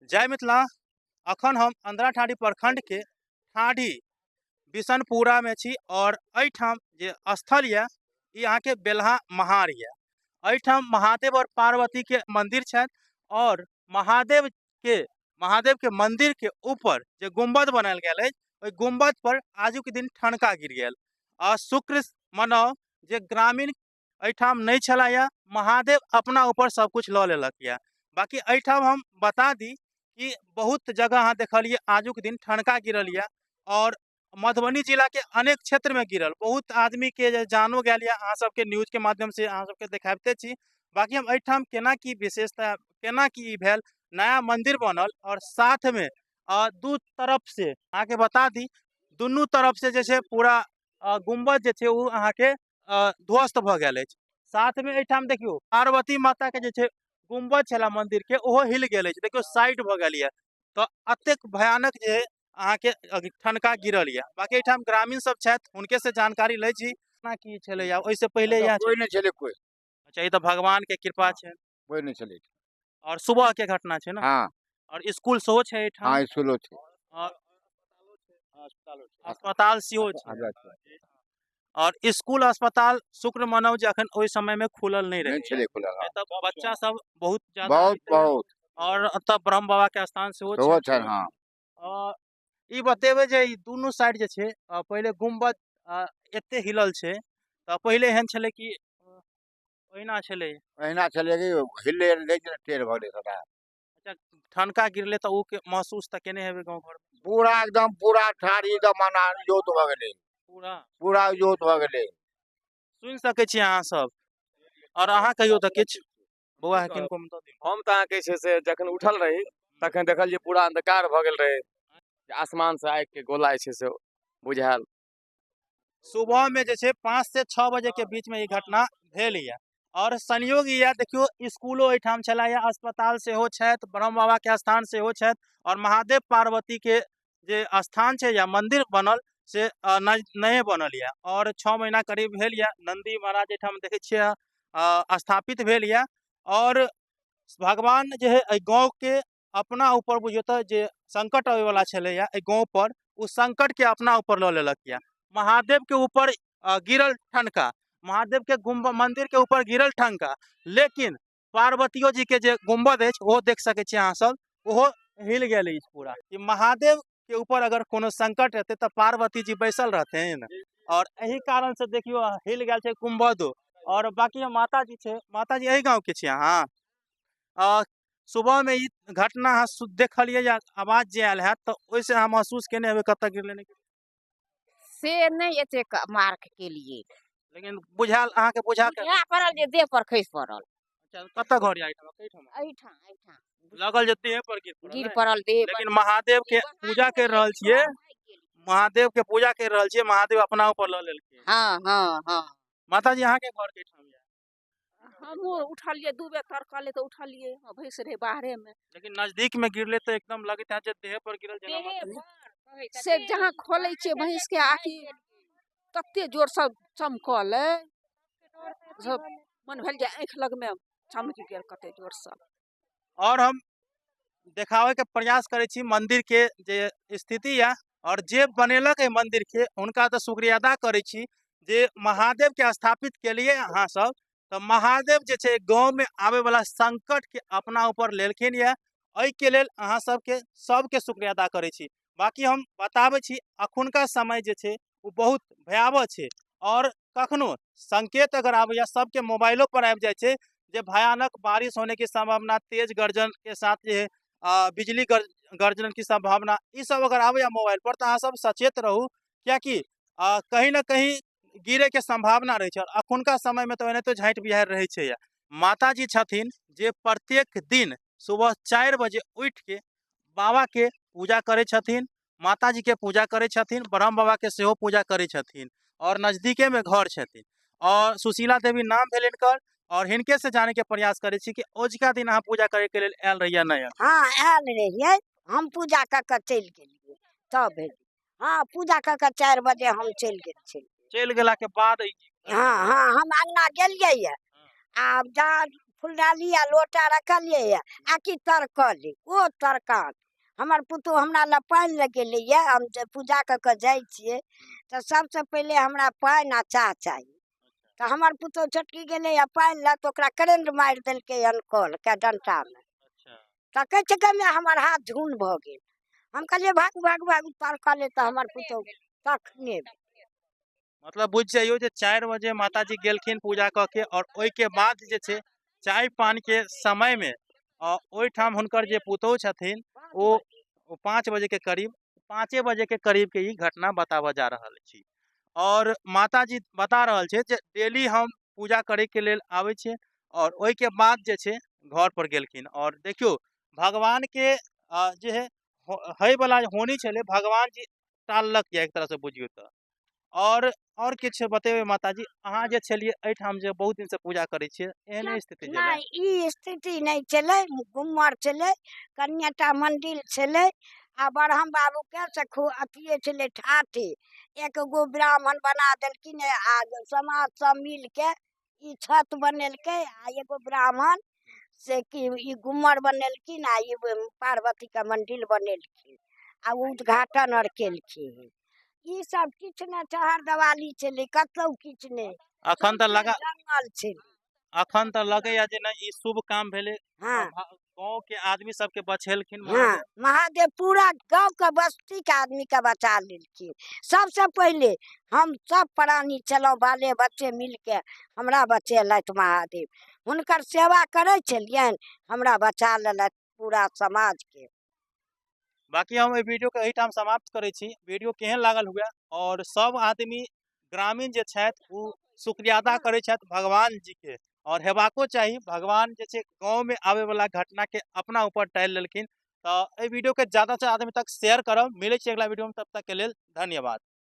जय मिथिला। अखन हम अंधराठाढ़ी प्रखंड के ठाढ़ी बिशनपुरा में छी और एहिठाम जे स्थल यऽ ई अहाँके बेलहा महार यऽ। एहिठाम महादेव और पार्वती के मंदिर छनि और महादेव के मंदिर के ऊपर जे गुम्बद बनायल गेल अछि ओहि गुम्बद पर आजुक दिन ठनका गिर गेल आ शुक्र मनाउ जे ग्रामीण एहिठाम नहि छला यऽ, महादेव अपना ऊपर सब कुछ लऽ लेलक यऽ। बाकी एहिठाम हम बता दी कि बहुत जगह अहाँ देखलियै आजुक दिन ठनका गिरल यऽ और मधुबनी जिला के अनेक क्षेत्र में गिरल, बहुत आदमी के जे जानो गेल यऽ, अहाँ सबके न्यूज के माध्यम से अहाँ सबके देखाबिते छी। बाकी हम एहिठाम केना की विशेषता केना की ई भेल, नया मंदिर बनल और साथ में दू तरफ से अहाँके बता दी दुनू तरफ से जे छै पूरा गुम्बद जे छै ओ अहाँके ध्वस्त भऽ गेल अछि। साथ में एहिठाम देखियौ पार्वती माता के जे छै गुम्बद छला मंदिर के ओहो हिल गेल अछि, देखियौ साइड भऽ गेल यऽ। तऽ एतेक भयानक जे अहाँके ठनका गिरल यऽ। बाकी एहिठाम ग्रामीण सब छथि, हुनके से जानकारी लै छी। केना की छलै या ओहिसँ पहिले इएह कोइ नहि छलै कोइ। अच्छा, ई तऽ भगवान के कृपा छै। कोइ नहि छलै। और सुबह के घटना छै ने? हाँ। और स्कूल सेहो छै एहिठाम? हाँ, स्कूलो छै। और अस्पताल सेहो छै। और स्कूल अस्पताल शुक्र मनाउ जे अखन ओहि समय में खुलल नहीं रहे। नहीं छलै खुलल, हाँ। तऽ बच्चा सब बहुत ज्यादा बहुत, आबैत रहै। बहुत। और एतऽ ब्रह्म बाबा के स्थान सेहो सेहो छै। छै, हाँ। और ई बतेबै जे ई दुनू साइड जे छै, पहिले गुम्बद एते हिलल छै, तऽ पहिले एहन छलै कि ओहिना छलै? ओहिना छलै कि हिले नहि छलै, टेढ़ भऽ गेलै सबटा। अच्छा, ठनका गिरलै तऽ ओ के महसूस तऽ केने हेबै गाँव घर? पूरा एकदम पूरा ठाढ़ी एकदम अनार जोत भऽ गेलै। पूरा? पूरा जोत भऽ गेलै। सुनि सकै छी अहाँ सब। और अहाँ कहियौ तऽ किछु बौआ किनको मे दऽ दियौ। हम तऽ अहाँके छै से जखन उठल रही तखन देखल जे पूरा अंधकार भऽ गेल रहै, आसमान से आगि के गोला जे छै से बुझायल। सुबह में जे छै 5 से 6 बजे के बीच में ई घटना भेल यऽ। और संयोग यऽ देखियौ स्कूलो एहिठाम छलै यऽ, अस्पताल सेहो छथि, ब्रह्म बाबा के स्थान सेहो छथि और महादेव पार्वती के जे स्थान छै या मंदिर बनल से नये बनल यऽ और 6 महीना करीब भेल यऽ। नंदी महाराज एहिठाम देखै छियै स्थापित भेल यऽ और भगवान जे है एहि गाँव के अपना ऊपर बुझियौ तऽ जे संकट आबैवला छलैया एहि गाँव पर, ओ संकट के अपना ऊपर लऽ लेलक यऽ। महादेव के ऊपर गिरल ठनका, महादेव के गुम्ब मंदिर के ऊपर गिरल ठनका, लेकिन पार्वतियो जी के जे गुम्बद अछि ओहो देख सकै छी अहाँ सब, ओहो हिल गेल अछि पूरा। कि महादेव के ऊपर अगर कोनो संकट हेतै तऽ पार्वती जी बैसल रहथिन और एहि कारण से देखियौ हिल गेल छै गुम्बदो। और बाकी माता जी छै, माता जी एहि गाँव के छी अहाँ? सुबह में ई घटना अहाँ देखलियै या आवाज जे आयल हैत तऽ ओहिसँ अहाँ महसूस केने हेबै कतऽ गिरलै नहि गिरलै? से नहि एतेक मार्क केलियै, लेकिन बुझायल अहाँके? बुझा के बुझा पड़ल जे देह पर खसि पड़ल। अच्छा, कतऽ घर यऽ एहिठाम? एहिठाम, एहिठाम लगल जे देह पर गिर पड़ल, गिर नहि? पड़ल देह पर। लेकिन महादेव के पूजा कर रहल छियै, महादेव के पूजा कर रहल छियै, महादेव अपना ऊपर लऽ लेलखिन। हाँ, हाँ, हाँ। माता जी अहाँके घर के ठाम यऽ? हमहूँ उठलियै, 2 बेर तड़कलै तऽ उठलियै, भैंस रहै बाहरेमे। लेकिन नजदीक में गिरले तऽ एकदम लगैत हैत जे देह पर गिरल जेना देहे माता। पर से जहाँ खोलै छियै भैंसके आकि तते जोरसँ चमकलै, सब मन भेल जे आँखि लगमे चमकि गेल कते जोरसँ। और हम देखाबै के प्रयास करै छी मंदिर के जे स्थिति यऽ और जे बनेलक एहि मंदिर के हुनका तऽ शुक्रिया अदा करै छी जे महादेव के स्थापित केलिए अहाँ सब, तऽ महादेव जे छै गाँव में आबै वाला संकट के अपना ऊपर लेलखिन यऽ, एहिके लेल अहाँ सबके सबके शुक्रिया अदा करै छी। बाकी हम बताबै छी अखुनका समय जे छै ओ बहुत भयावह छै और कखनो संकेत अगर आबैया सबके मोबाइलो पर आबि जाइ छै जे भयानक बारिश होने की संभावना, तेज गर्जन के साथ जे है, बिजली गर्जन की संभावना, ई सब अगर आबैया मोबाइल पर तऽ अहाँ सब सचेत रहू, कियाकि कहीं ना कहीं गिरे के संभावना रहै छै। और अखुनका समय में तऽ एनाहितो झाँटि बिहाड़ि रहै छै। माता जी छथिन जे प्रत्येक दिन सुबह 4 बजे उठि के बाबा के पूजा करै छथिन, माता जी के पूजा करै छथिन, ब्रह्म बाबा के सेहो पूजा करै छथिन और नजदीके में घर छथिन और सुशीला देवी नाम भेल हिनकर। और हिनके से जाने के प्रयास करै छी कि ओजका दिन अहाँ पूजा करे के लेल आयल रहियै नहि आयल? हाँ, आयल रहियै, हम पूजा कऽ के चलि गेलियै तब भेल। हाँ, पूजा कऽ के 4 बजे हम चलि गेल छलियै। चलि गेला के बाद? हाँ, हाँ, हम अंगना गेलियै ये आ जहाँ फुलडाली आ लोटा रखलियै यऽ आकि तरकलै ओ तरकान। हमर पुतहु हमरा लग पानि लऽ गेलैए। हम जे पूजा कऽ कऽ जाइ छियै तऽ सबसँ पहिले हमरा पानि आ चाह चाही। तऽ हमर पुतहु छोटकी गेलैए पानि लऽ, तऽ ओकरा करेंट मारि देलकै हन कलके डंटामे। तऽ कहै छै गमे हमर हाथ झून भऽ गेल। हम कहलियै भागू भागू भागू, तरकलै तऽ हमर पुतहु तखने। मतलब बुझि जइयौ जे 4 बजे माताजी गेलखिन पूजा कऽ के आओर ओहिके बाद जे छै चाय पान के समय में ओहिठाम हुनकर जे पुतोहु छथिन ओ 5 बजे के करीब, 5 बजे के करीब के ई घटना बताबऽ जा रहल छी। और माताजी बता रहल छै जे डेली हम पूजा करे के लेल आबै छियै और ओहिके बाद जे छै घर पर गेलखिन। और देखियौ भगवान के जे है है वाला होनी छलै, भगवान जी टाललक यऽ एक तरह से बुझियौ तऽ। और किछु बतेबै माताजी, अहाँ जे छलियै एहिठाम जे बहुत दिन से पूजा करै छियै, एहन स्थिति छलै? नहि, ई स्थिति नहि छलै। गुम्मर छलै, कनिएटा मंदिर छलै आ ब्रह्म बाबू के से खूब अथिये छलै ठाठे। एक गो ब्राह्मण बना देलखिन आ समाज सब मिल के ई छत बनेलकै आ एगो ब्राह्मण से कि ई गुम्मर बनेलखिन आ ई पार्वती के मंदिर बनेलखिन आ उद्घाटन आर केलखिन। ई सब किछु नहि, चहर देवाली छलै, कतौ किछु नहि। अखन तऽ लगा जंगल छलै। अखन तऽ लगैया जे नहि ई शुभ काम भेलै। हाँ। गाँव के आदमी सबके बचेलखिन हाँ, महादेव। महादेव पूरा गाँव के बस्ती के आदमी के बचा लेलखिन। सबसे पहिले हम सब प्राणी छलहुँ, बाले बच्चे मिल के हमरा बचेलथि महादेव। हुनकर सेवा करै छलियनि, हमरा बचा लेलथि पूरा समाज के। बाकी हम एहि वीडियो के एहिठाम समाप्त करै छी। वीडियो केहन लागल हुए और सब आदमी ग्रामीण जे छथि ओ शुक्रिया अदा करै छथि भगवान जी के, और हेबाको चाही। भगवान जे छै गाँव में आबे वाला घटना के अपना ऊपर टालि लेलखिन। तऽ एहि वीडियो के ज्यादा से आदमी तक शेयर करब। मिलै छी अगिला वीडियो में, तब तक के लेल धन्यवाद।